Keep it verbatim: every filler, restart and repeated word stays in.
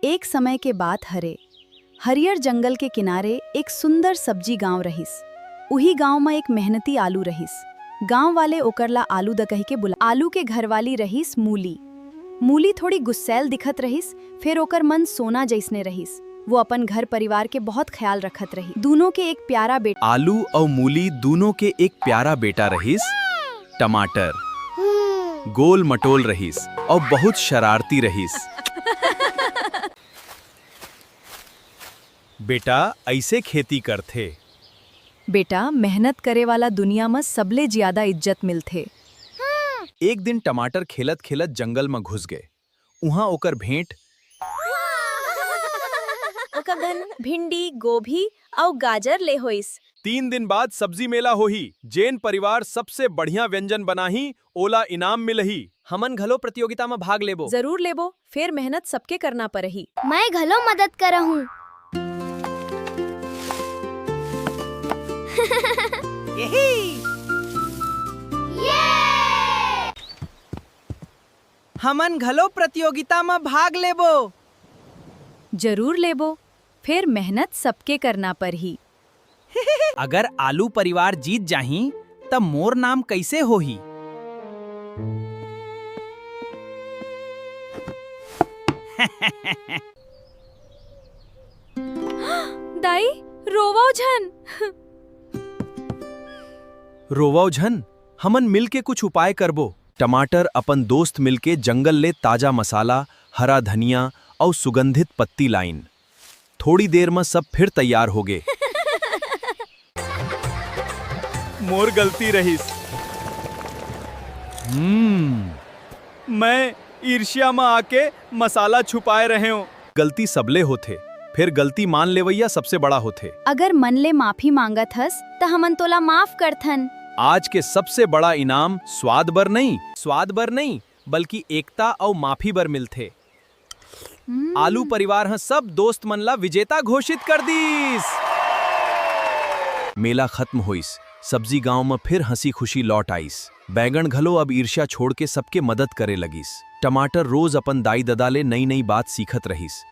एक समय के बात हरे, हरियर जंगल के किनारे एक सुंदर सब्जी गांव रहिस। उही गांव म एक मेहनती आलू रहिस। गांव वाले ओकर ला आलू द कहिके बुला। आलू के घरवाली रहिस मूली। मूली थोड़ी गुस्सैल दिखत रहिस, फेर ओकर मन सोना जइसने रहिस। वो अपन घर परिवार के बहुत ख्याल रखत रही। दूनों के एक प्यारा बेटा। आलू अउ मूली दूनों के एक प्यारा बेटा रहिस, टमाटर। गोल मटोल रहिस अउ बहुत शरारती रहिस। बेटा, अइसे खेती करथे। बेटा, मेहनत करे वाला दुनिया म सबले जियादा इज्जत मिलथे। एक दिन टमाटर खेलत-खेलत जंगल म घुस गे। उहाँ ओकर भेंट ओकर घन भिंडी, गोभी अउ गाजर ले होइस। तीन दिन बाद सब्जी मेला होही। जेन परिवार सबसे बढ़िया व्यंजन बनाही, ओला इनाम मिलही। हमन घलो प्रतियोगिता म भाग लेबो। जरूर लेबो, फेर मेहनत सबके करना परही। मैं घलो मदद करहूँ। हमन घलो प्रतियोगिता म भाग लेबो। जरूर लेबो, फेर मेहनत सबके करना परही। अगर आलू परिवार जीत जाही, त मोर नाम कइसे होही? दाई, रोवव झन। रोवव झन, हमन मिलके कुछ उपाय करबो। टमाटर अपन दोस्त मिलके जंगल ले ताजा मसाला, हरा धनिया अउ सुगंधित पत्ती लाइन। थोड़ी देर म सब फिर तैयार होगे। मोर गलती रहिस। हम्म। मैं ईर्ष्या म आके मसाला छुपाए रहेंव। गलती सबले होथे, फेर गलती मान लेवइया सबसे बड़ा होथे। अगर मन ले माफी मांगत हस, त हमन तोला माफ करथन। आज के सबसे बड़ा इनाम स्वाद बर नइ, स्वाद बर नइ, बल्कि एकता अउ माफी बर मिलथे। हम्म। आलू परिवार ह सब दोस्त मन ला विजेता घोषित कर दीस। मेला खत्म होइस, सब्जी गांव म फिर हंसी खुशी लौट आइस। बैंगन घलो अब ईर्ष्या छोड़ के सबके मदद करे लगिस। टमाटर रोज अपन दाई ददा ले नई नई बात सीखत रहिस।